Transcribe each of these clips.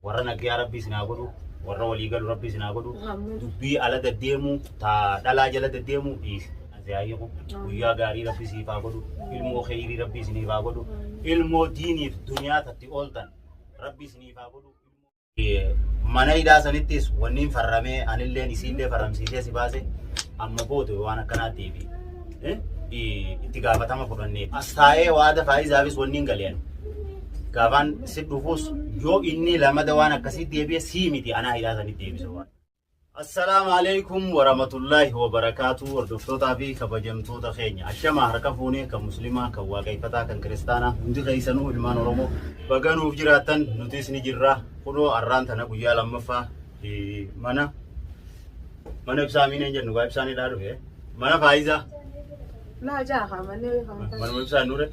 Warra naggayaa Rabbi isin haa godhu. Warra walii galu Rabbi isin haa godhu. Amiin. Dubbii ala deddeemu ta dhalaa jala deddeemu dhiisi. Ziyaayiqu guyyaa gaarii Rabbi siif haa godhu. Ilmoo kheyrii Rabbi isiniif haa godhu. Ilmoo diiniif duniyaa tatti ooltan Rabbi isiniif haa godhu. Mana hidhaa sanittis wanniin farramee anilleen isiillee farramsiisee si baase amma booda waan akkanaa deebi. Itti gaafatama fudhannee. As taa'ee waada faayizaafis wanniin galee ani. Gaafaan si dhufuus yoo inni lamada waan akkasii deebi'e sii miti anaa hidhaa sanitti deebisa waan. Assalaamu alaikum warahmatullaahi wabarakaatu hordoftootaa fi kabajamtoota keenya ashamaa harka fuunee kan muslimaa kan waaqeffataa kan kiristaanaa hundi keessanuu ilmaan oromoo baga nuuf jiraattan nutis ni jirra kunoo arraan tana guyyaa lammaffaa mana mana ibsaa miineen jennu gaa ibsaan hidhaa dhufe mana faayizaa Laa jaa manni manuma ibsaa nure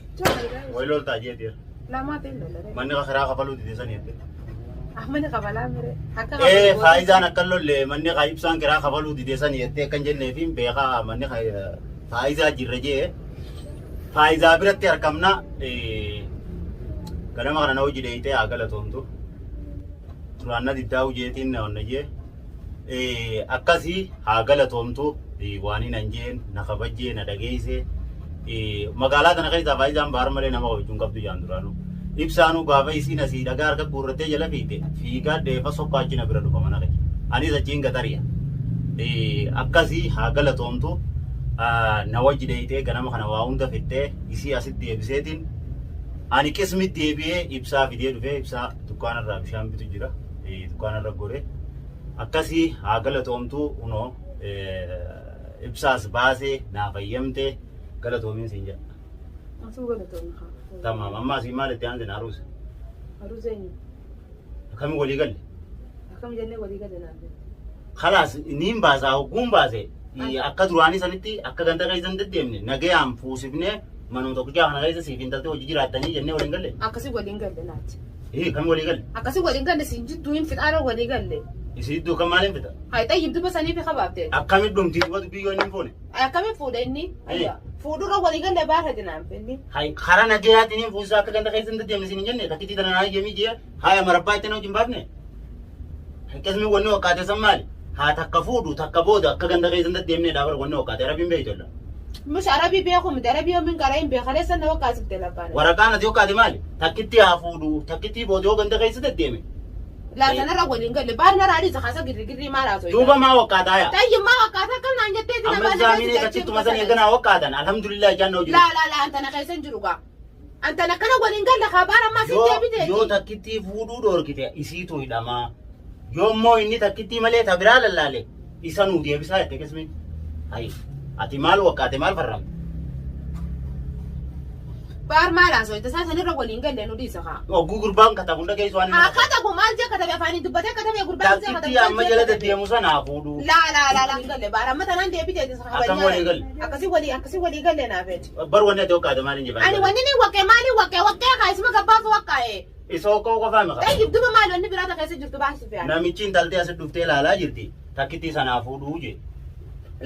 wayi loltaa jeetiira Lamaa ta'e lolare. manni karaa kafaluu dide sanii jette. Ahmani kabalaa mire. Akka Ee faayizaan akka lolle manni kaa ibsaan kiraa kafaluu dide sanii jettee akkan jennee fi beekaa manni faayizaa jirra jee faayizaa biratti argamna ganama kana na hojii dheeyitee haa galatoomtu duraan na diddaa hojeetiin na onna jee akkasii haa galatoomtu waan hin jeen na kabajjee na dhageessee magaalaa tana keessaa faayidaan baar malee nama kabajuu hin qabdu jaan duraanuu. Ibsaanuu gaafa isiin asii dhagaa harka guurrattee jala fiigde fiigaa dheefa sokkaa achi na bira dhufa mana kee. Anis achiin gatari'a. Akkasii haa galatoomtu na wajji dheeyitee ganama kana waa hunda fixxee isii asitti deebiseetiin ani qismi deebi'ee ibsaa fidee dhufee ibsaa dukkaanarraa bishaan bitu jira. Dukkaanarra goree akkasii haa galatoomtu kunoo ibsaas baasee naa fayyamtee galatoomiin siin jedha. Asuu galatoomna haa. Tamaam amma asii maal itti aansina aruusa? Aruusa eenyu? Akkamiin walii galle? Akkam jennee walii galle naan jette. Kalaas niin baasaa hogguun baase akka duraanii sanitti akka ganda keessa hin deddeemne nagayaan fuusifnee manuma tokkichaa kana keessa siif intaltee hojii jiraattanii jennee waliin galle. Akkasii waliin galle naati. Hii kam walii galle? Akkasii waliin galle siin jidduu hin fixaara walii galle. Isii iddoo kan maaliin fixa? Haa xayyib duba sanii fi kabaabte. Akkamitti dhumti duba dubbii yoo inni hin fuune? Akkamiin fuudha inni? Fuudhurra walii galle baafate naan inni. Hay karaa nagayaatiin hin fuusisaa akka ganda keessa hin deddeemne siin hin jenne takkitii tana naa jemii jee haya marabbaa ittiin hojii hin baafne. Qismi wanni waqqaate san maali? Haa takka fuudhu takka booda akka ganda keessa hin deddeemne dhaa wanni waqqaate Arabiin beektu illa. Mush Arabii beeku miti Arabii yoomiin qaraa hin beekalee sana waqqaasifte labbaan. Waraqaan ati waqqaate maali? Takkitti haa fuudhu takkitti booda yoo ganda keessa deddeeme. Laa sanarra waliin galle baar narraa dhiisa kaasa girri girrii maal haasoo. Duuba maa waqqaataa yaa? Xayyib maa waqqaata akkam naan jettee itti Amma zaamiin eeggachittuma san eeganaa waqqaatan alhamdulillah jaan hojii. Laa laa laa antana keessa hin jiru gaa. Antana kana waliin galle kaa baar ammaa siin Yoo deebiteeti. yoo takkittii fuudhuu dhoorkite isiitu hidhamaa. Yoo immoo inni takkittii malee ta biraa lallaale isa nuu deebisaa jette qismiin. Hayi ati maal waqqaate maal farramte? Baar maal haasoo itti isaa sanirra waliin galle nu dhiisa kaa. Ogguu gurbaan katabu hunda keessu waan inni Haa katabu. katabu maal jee katabe afaanii dubbatee katabe gurbaan jee katabe. Takkittii amma jala deddeemu sana haa fuudhuu. Laa laa laa laa hin galle baar amma tanaan deebiteeti Akkam walii galle? Akkasii walii akkasii walii galle naaf jechi. Bar wanni ati waqqaate maal hin Ani jefaa? wanni ni waqqee maali waqqee waqqee kaa isuma gabbaasu waqqaa'e. Isa hokkoo qofaa maqaa. Tayyib duba maali wanni biraa ta keessa jirtu baasuu fe'an. Namichi intaltee asi dhuftee ilaalaa jirti. Takkittii sanaa fuudhuu jee.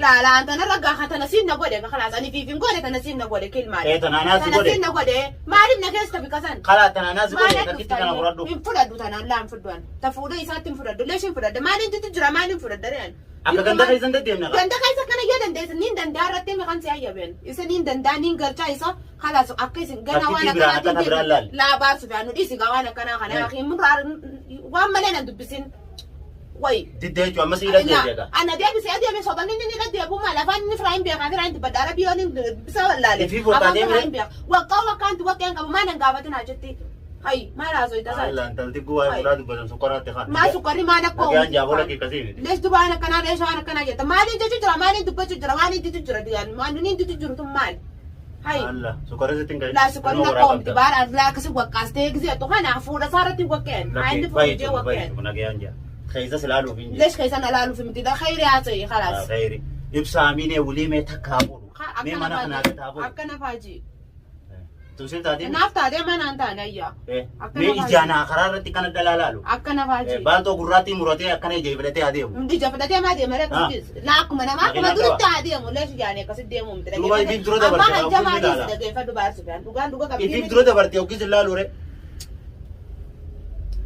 Laa laa antana ragaa haa tana siin na godhe kalaas ani fiif hin godhe tana siin na godhe kilmaadha. Ee tana anaa si Tana godhe. siin na godhe maaliif na keessa bikasan? Kalaa tana anaa si godhe Maaliif takkitti kana fudhadhu. Hin fudhadhu tanaan laan fudhu an. Ta fuudha isaatti hin fudhadhu leesh hin fudhadhu maaliin jitu jira maaliin fudhadha re'an. Akka ganda keessa hin deddeemne kaa. Ganda keessa kana yoo dandeesse niin danda'a irratti himi kan si hayyabeen. Isa niin danda'a niin galchaa isa kalaas akka isin gana waan Takkitti biraan akka akkanaatiin ta biraan laalli. laa baarsu fi anu dhiisi gaa waan akkanaa kana Eh. waan malee nan dubbisin. Wayi. Diddee jechuun amma si hidha deebi'a gaa. Ana deebisee adeeme soban inni ni deebi'u maal afaan inni firaa hin beekaa firaa hin dubbadha arabii yoon hin bisa wallaale. Ifii fotaa Afaan firaa deemee? hin beeka. Waqqaa waqqaanti waqqeen qabu maal hin gaafatin haa jetti. Hayi maal haasoo itti Alla tasaati. intalti guwaa fuudhaa dubbatan sukkaaraatti haa. Maa sukkarri maal akka Nagaan jaabola kee kasii miti. Lees duba waan akkanaa lees waan akkanaa jetta. Maaliin jechu jira maaliin dubbachuu jira waan hin jira diyaan waan inni hin jiru tun maali. Hayi. Alla sukkarri sitti hin ka'in. Laa sukkarri Nama na waraa qoomti qabda. baara laa akkasii waqqaastee gisee kana fuudha isaa irratti waqqeen. Haa inni fuudhu jee waqqeen. Nagayaan jaa. Keessa silaaluuf hin jiru. Lees keessa na laaluuf miti da khayri haa ta'e khalaas. Khayri. Ibsaa miinee wulii mee takka haa fuudhu. Mee mana kanaa gad haa fuudhu. Akkana faaji. Tumsiif taatee? Naaf taatee manaan taane ayyaa. Akkana Mee faaji. ijaan haa karaa irratti kana dhalaa laalu. Akkana faaji. Baaltoo gurraattii muratee akkana ija fudhatee haa deemu. Hundi ija fudhatee maa deema akkasitti. Laa akkuma namaa akkuma Makiinaa duritti qaba. haa deemu leeshu jaanii akkasitti deemu miti. Duuba ifiif dura dabarte, Amma hanjamaa haa dhiisi ilaala. dhageeffadhu baasuu fi dhugaan dhuga qabdi. Ifiif dura dabartee oggis hin laalu re.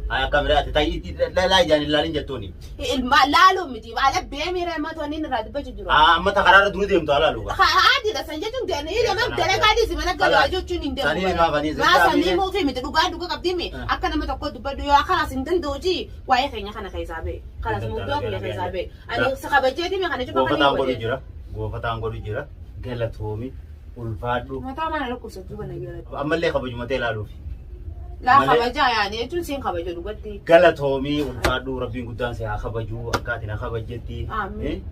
Akka biraati ta'i dhalaa ijaan hin ilaalin jettuuni. Ilma laaluu miti ala beemira amma toonni irraa dubbachuu jiru. Amma ta karaarra duru deemtu haa laalu. Haadhiidha san jechuun nama dalagaa dhiisi mana galaa jechuun hin deemu. Sanii himaa fanii Maa sanii muufi miti dhugaa dhuga qabdimi akka nama tokko dubbadhu yoo kalaas hin danda'u ji waa'ee keenya kana keessaa ba'e. Kalaas muddaa kiyya keessaa ba'e. Ani si kabajeetimi kana cufa kan Goofataan godhu jira. Goofataan godhu jira. Galatoomi. Ulfaadhu. Mataa mana lakkoofsachuu kana jira. Ammallee kabajumatee ilaaluufi. Laa kabajaa yaani jechuun siin kabaja dhugatti. Galatoomii ulfaadhu rabbiin guddaan si haa kabaju akka ati na kabajjetti. Amiin.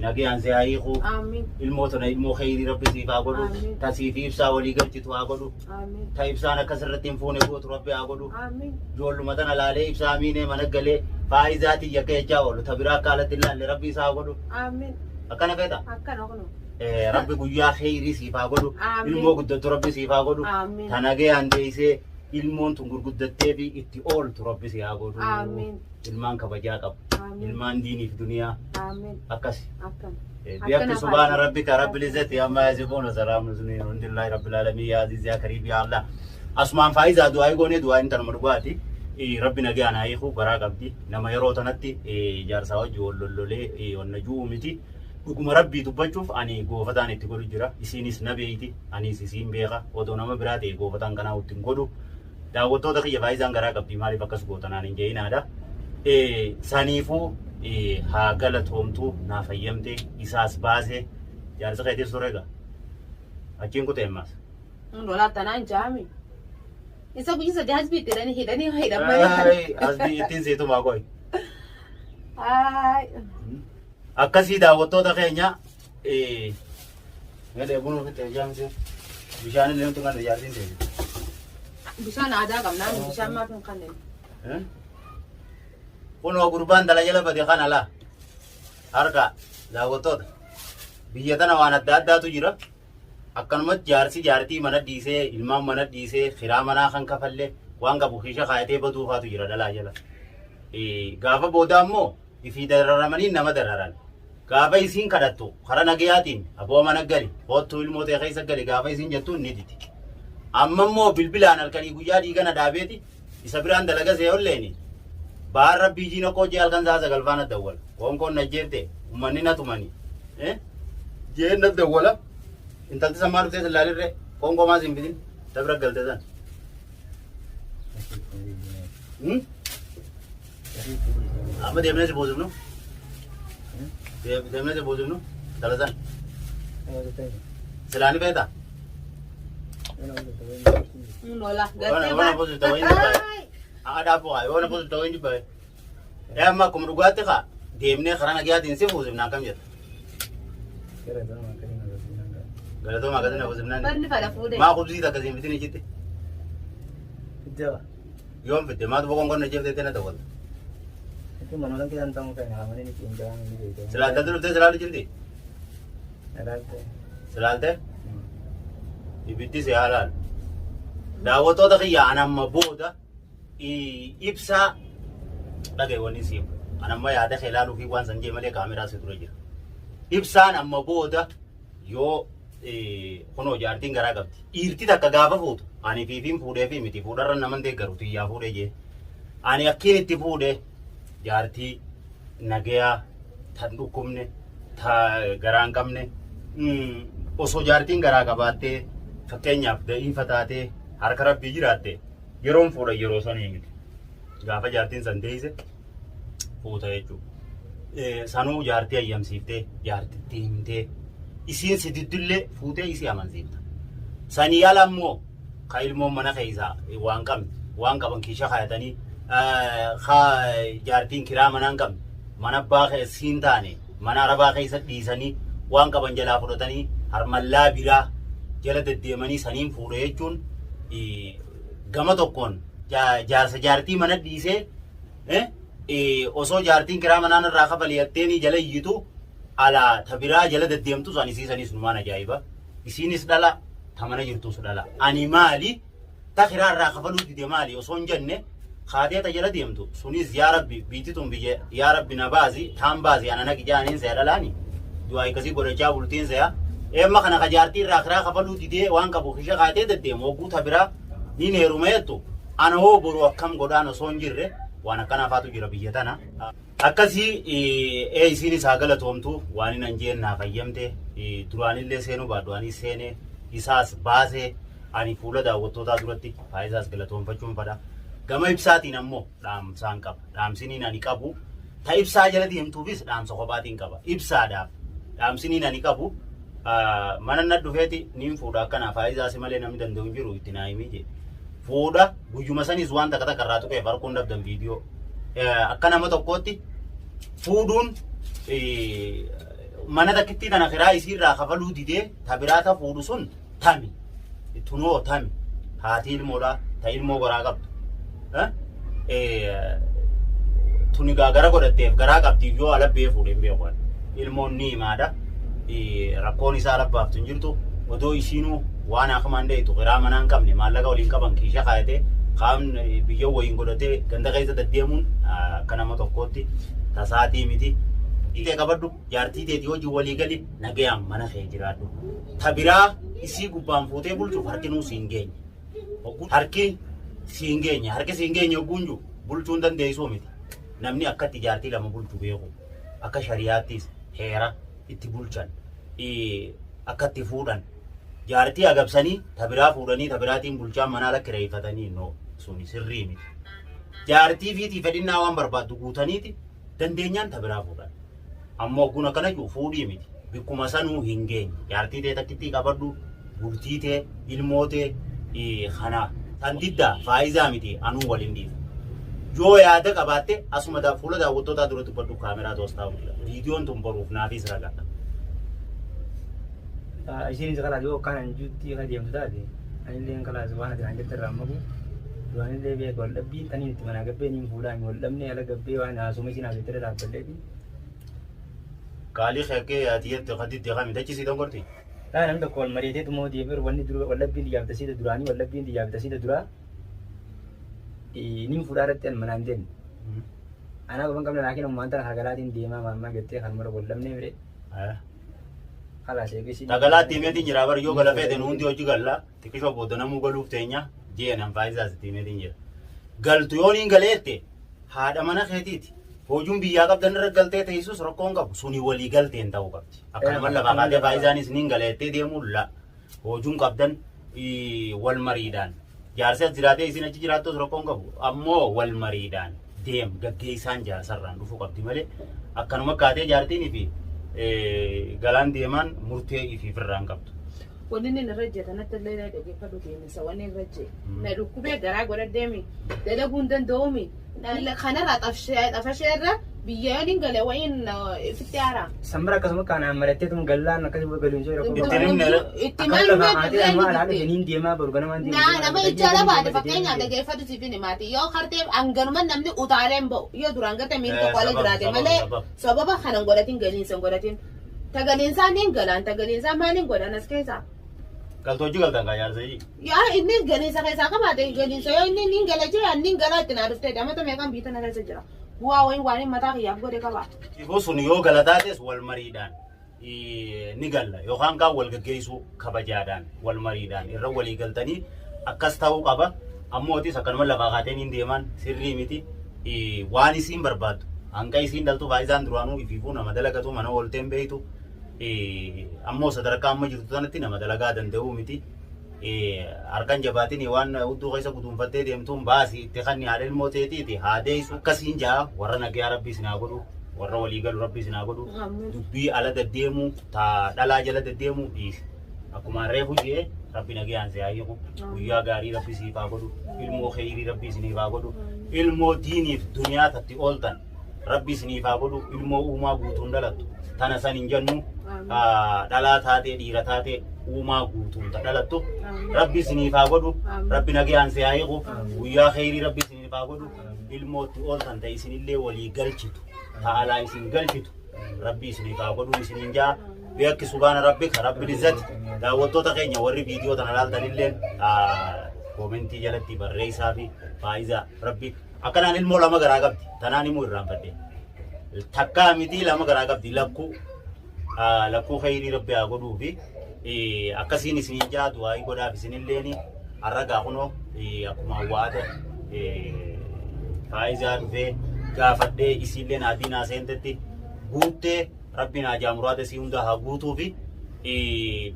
Nagayaan si haa hiiku. Amiin. Ilmoo tana ilmoo kheyrii rabbi siif haa godhu. Amiin. Ta siif ibsaa walii galchitu haa godhu. Amiin. Ta ibsaan akkas irratti hin fuune gootu rabbi haa godhu. Amiin. Ijoolluma tana laalee ibsaa amiinee mana galee faayizaa tiyya akka jechaa oolu ta biraa akka alatti hin laalle rabbi isaa haa godhu. Amiin. Akkana feeta? Akkana kunoo. Rabbi guyyaa kheyrii siif haa godhu. Amiin. Ilmoo guddattu rabbi siif haa godhu. Amiin. Ta nagayaan deessee ilmoon tun gurguddattee fi itti ooltu rabbi si haa godhu. Amiin. Ilmaan kabajaa qabu. Amiin. Ilmaan diiniif duniyaa Amiin. akkasi. Akkana. بيحكي سبحان ربك رب العزة عما يصفون وسلام على المرسلين والحمد لله رب العالمين يا عزيز يا كريم يا الله asumaan faayidaa du'aa goonee du'aa inni tanuma dhugaati. Rabbi nagaan haa hiiku garaa qabdi. Nama yeroo tanatti jaarsaa wajji wal lollolee wanna ju'u miti. Dhuguma rabbii dubbachuuf ani goofataan itti godhu jira. Isiinis na beeyti. Anis isiin beeka. Odoo nama biraa ta'e goofataan kanaa itti hin godhu. Daawwattoota kiyya faayidaan garaa qabdi maaliif akkas gootanaan hin je'inaadha. Saniifuu haa galatoomtu naa fayyamte isaas baase jaarsa keetiif ture egaa. Achiin kutee ammaas. Lolaa tanaan jaami. Isa guyyaa sadii hasbii itti hidhanii hidhanii hidhan malee. Asbii ittiin siitumaa qoy. Haay. Akkasii daawwattoota keenya gadhee bunuu fitte jaamsi bishaan illee nuti kan ijaarsiin ta'e. Bishaan aadaa qabnaa bishaan maaf hin kanneen. Kunoo gurbaan dala jala bade kana laa harka daawwattoota biyya tana waan adda addaatu jira. Akkanumatti jaarsi jaartii mana dhiisee ilmaan mana dhiisee kiraa manaa kan kafallee waan qabu kiisha kaayatee baduufaatu jira dhalaa jala. Gaafa booda ammoo ifii dararamanii nama dararan. Gaafa isiin kadhattu karaa nagayaatiin aboo mana gali hoottuu ilmoo ta'e keessa gali gaafa isiin jettu ni didi. Amma immoo bilbilaan halkanii guyyaa dhiigana dhaabeeti isa biraan dalaga see olleeni. Baar rabbii jiina koo jee halkan saa sagal faana dawwala. Koonkoon na jeefte uummanni na tumani. Jeen na dawwala. Intalti sammaa dhuftee sillaalirree koonkoo maas hin fidin dabra galte san. Amma deemnee si buusifnu. Deemnee si buusifnu. Intala san. Silaani feeta? Lola. Wana buusifta wayin jibbaa. Haa dhaabu haa yoo na buusifta wayin jibbaa. Ee amma akkuma dhugaatti kaa deemnee karaa nagayaatiin si buusifna akkam jetta. Galatooma akkasii na buusifnaan. Barni fadha fuudhee. Maa qubsii takka siin fitin ichitti. Yoom fidde maatu boqon qonna jeeftee na dawwalta. Silaaltee dhuftee silaalu jirti. Silaaltee ibiddi si haalaan. Daawwattoota kiyya an amma booda ibsaa dhaga'iwwan siif. An amma yaada kee ilaaluu fi waan san jee malee kaameraa si dura jira. Ibsaan amma booda yoo kunoo jaartiin garaa qabdi. Dhiirti takka gaafa fuutu ani fiifiin fuudhee fi miti fuudharra naman deeggaru xiyyaa fuudhee jee. Ani akkiin itti fuudhee jaartii nagayaa tan dhukkubne ta garaa hin qabne osoo jaartiin garaa qabaattee fakkeenyaaf da'iifa taatee harka rabbii jiraatte yeroon fuudha yeroo sanii miti. Gaafa jaartiin san deeyse fuuta jechuudha. Sanuu jaartii ayyamsiiftee jaartitti himtee isiin si diddullee fuutee isii amansiifta. Sanii ala immoo ka ilmoon mana keessaa waan qabne waan qaban kiisha kaayatanii ka jaartiin kiraa manaa hin qabne mana abbaa siin taane mana arabaa keessa dhiisanii waan qaban jalaa fudhatanii harmallaa biraa jala deddeemanii saniin fuudha jechuun gama tokkoon jaarsa jaartii mana dhiisee osoo jaartiin kiraa manaan irraa kafaliyatteeni jala iyyitu alaa ta biraa jala deddeemtus ani isiisanis numaan ajaa'iba. Isiinis dhala ta mana jirtus dhala. Ani maali ta kiraa irraa kafaluu dide maali osoo hin jenne kaatee ta jala deemtu sunis yaa rabbi biitti tun biyya yaa rabbi na baasi taan baasi ana naqi jaaniin se'a dhalaani du'aa akkasii godhachaa bultiin se'a. Eemma kana ka jaartii irraa kiraa kafaluu didee waan qabu kisha kaatee deddeemu hogguu ta biraa niin heeruma jettu Ana hoo boru akkam godhaan osoo hin jirre waan akkanaafaatu jira biyya tana. Akkasii isiinis haa galatoomtu waan hin anjeen naa fayyamte duraanillee seenuu baadhu ani seenee isaas baasee ani fuula daawwattootaa duratti faayisaas galatoonfachuun fadha. Gama ibsaatiin ammoo dhaamsaan qaba. Dhaamsiniin ani qabu ta ibsaa jala deemtuufis dhaamsa kophaatiin qaba. Ibsaadhaaf dhaamsiniin ani qabu mana na dhufeeti niin fuudha akkanaa faayisaas malee namni danda'u hin jiru itti naa himii jee. Fuudha guyyuma sanis waan takka takka irraa tuqeef harkuun dhabdan viidiyoo. Akka nama tokkootti fuudhuun mana takkittii tana kiraa isiirraa kafaluu didee ta biraa ta fuudhu sun tami. Tunoo tami. Haati ilmoodhaa ta ilmoo garaa qabdu. Tuni gaa gara godhatteef garaa qabdiif yoo alabbee fuudhee hin beeku. Ilmoon ni himaadha. Rakkoon isaa alabbaaftu hin jirtu. Odoo isiinuu waan akamaan deetu kiraa manaa hin qabne maallaqa waliin qaban kiisha kaayatee qaamni biyya wayiin godhatee ganda keessa deddeemuun akka nama tokkootti tasaatii miti. Itee qabadhu jaartii teetii hojii walii gali nagayaan mana kee jiraadhu. Ta biraa isii gubbaan fuutee bulchuuf harkinuu siin geenye. Harki siin geenye harki siin geenye hogguun jiru bulchuun dandeessuu miti. Namni akkatti jaartii lama bulchu beeku akka shariyaattis heera itti bulchan akkatti fuudhan jaartii agabsanii ta biraa fuudhanii ta biraatiin bulchaan manaa lakkireeffatanii no suni sirrii miti. Jaartii fiitii fedhinnaa waan barbaaddu guutaniiti dandeenyaan ta biraa fuudhan. Ammoo kun akkana jiru fuudhii miti. Bikkuma sanuu hin geenye. Jaartii tee takkittii qabadhu bultii tee ilmoo tee kana tan diddaa faayizaa miti anuu waliin dhiifu. Yoo yaada qabaatte asuma fuula daawwattootaa dura dubbadhu kaameraa toostaa jira. Viidiyoon tun boruuf naafis ragaa. Isiinis kalaas yoo akkaan anjuutti ka deemtu taate anillee kalaas waan ati naan jette irraa magu duraanillee beeka wal dhabbiin taniin itti manaa gabbee niin fuudhaa wal dhabnee ala gabbee waan haasuma isiin haasofte irra dhaabbadheeti. Qaalii keekee yaatiyetti kaditti kami dachisii dongorti. Laa namni tokko wal mari'atee tumoo deebi'u wanni dura wal dhabbiin xiyyaaf tasiita duraanii wal dhabbiin xiyyaaf tasiita duraa niin fuudhaa irratti an manaan deemne. Anaa qofan qabna laakiin ammaan tana hargalaatiin deemaa maammaa jettee kan mara wal dhabnee mire kalaas eegisi. Dhagalaatti himeetiin jira bar yoo gala feete nu hundi hojii galla xiqqishoo booda namuu galuuf teenya jeenan faayisaas itti himeetiin jira. Galtu yoo niin galeette haadha mana keetiiti. Hojuun biyyaa qabdan irra galtee teessus rakkoon qabu suni walii galteen ta'uu qabdi. Akkanuma lafaa kaatee faayisaanis niin galeettee deemuu la. Hojuun qabdan wal mariidhaan. Jaarsi as jiraatee isin achi jiraattus rakkoon qabu. Ammoo wal mariidhaan deem gaggeessaan jaarsarraan dhufuu qabdi malee akkanuma kaatee jaartiin fi galaan deemaan murtee ifiifirraan qabdu. Wanni inni irra jee kanatti illee na dhaggeeffadhu deemsa wanni irra jee. Na dhukkubee garaa godhadheemi dalaguu hin danda'uumi. Kanarraa xafashee irra biyya yoon hin gale wayiin ifitti haaraa. Sambara akkasuma kanaan maratee tuma gallaan akkasuma galuun jiru rakkoo. Itti himne Itti Akkam lafaa haatee amma alaa maal dhufe niin deemaa boru ganamaan deemaa. Naa nama ijjaala baate fakkeenyaaf dhaggeeffatu siif hin himaati. Yoo kartee hanganuma namni utaaleen ba'u yoo duraan garte miilli tokko ala jiraate malee sababa kanan godhatin galiinsa hin godhatin. Tagaliinsaa niin galaan tagaliinsaa maaliin godhan as keessaa? Galtoo hojii galtan kaa jaarsa jii. Yaa inni galiinsa keessaa qabaate galiinsa yoo inni niin gala jira inni galaa itti naa dhuftee amata meeqaan biyya tana keessa jira. Bu'aa wayiin waan inni mataa kiyyaaf godhe qaba. Ifuu sun yoo galataates wal mariidhaan ni galla yookaan kaan wal gaggeessuu kabajaadhaan wal mariidhaan irra walii galtanii akkas ta'uu qaba. Ammootis akkanuma lafaa kaateen hin deeman sirrii miti waan isiin barbaaddu hanga isiin dhaltu faayisaan duraanuu ifiifuu nama dalagatu mana oolteen beeytu ammoo sadarkaa amma jirtu sanatti nama dalagaa danda'uu miti. Harkan jabaatiin waan hudduu keessa guduunfattee deemtuun baasi itti kanni haadha ilmoo teetiiti haa deessu akkasiin jaa warra nagayaa rabbii isin haa godhu warra walii galu rabbii isin haa godhu dubbii ala deddeemuu ta dhalaa jala deddeemuu dhiisi. Akkuma reefu jee rabbi nagayaan si haa hiiku guyyaa gaarii rabbi siif haa godhu ilmoo kheyrii rabbi isiniif haa godhu ilmoo diiniif duniyaa tatti ooltan rabbi isiniif haa godhu ilmoo uumaa guutuun dhalattu tana san hin jennu dhalaa taatee dhiira taatee uumaa guutuun ta dhalattu rabbi isiniif haa godhu rabbi nagayaan si haa hiiku guyyaa kheyrii rabbi isiniif haa godhu ilmootti ooltan ta isinillee walii galchitu ta alaa isin galchitu rabbi isiniif haa godhu isiniin jaa beekki subaana rabbika rabbil izzati daawwattoota keenya warri viidiyoo tana laaltanilleen koomentii jalatti barreessaa fi faayidaa rabbi akkanaan ilmoo lama garaa qabdi tanaan himuu irraanfadhe takkaa miti lama garaa qabdi lakkuu lakkuu kheyrii rabbi haa godhuu fi akkasiin isiniin jaa du'aayii godhaaf isinilleeni Har'a gaa kunoo akkuma waada faayizaa dhufee gaafadhee isiillee naadii naa seentetti guuttee rabbiin haajaa muraada isii hunda haa guutuu fi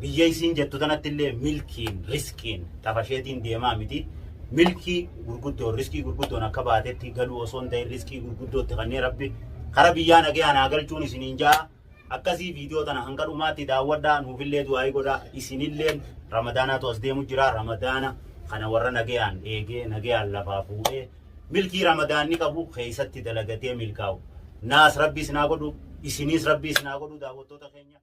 biyya isiin jettu tanatti illee milkiin riskiin tafasheetiin deemaa miti. Milkii gurguddoon riskii gurguddoon akka baatetti galuu osoo hin ta'in riskii gurguddootti kanneen rabbi kara biyyaa nagayaan haa galchuun isiniin ja'a. Akkasii viidiyoo tana hanga dhumaatti daawwadhaa nuufillee du'aayii godhaa isinilleen ramadaanaatu as deemu jira ramadaana kana warra nagayaan eegee nagayaan lafaa fuudhee milkii ramadaanni qabu keessatti dalagatee milkaa'u. Naas rabbi isin haa godhu isiniis rabbi isin haa godhu daawwattoota keenya.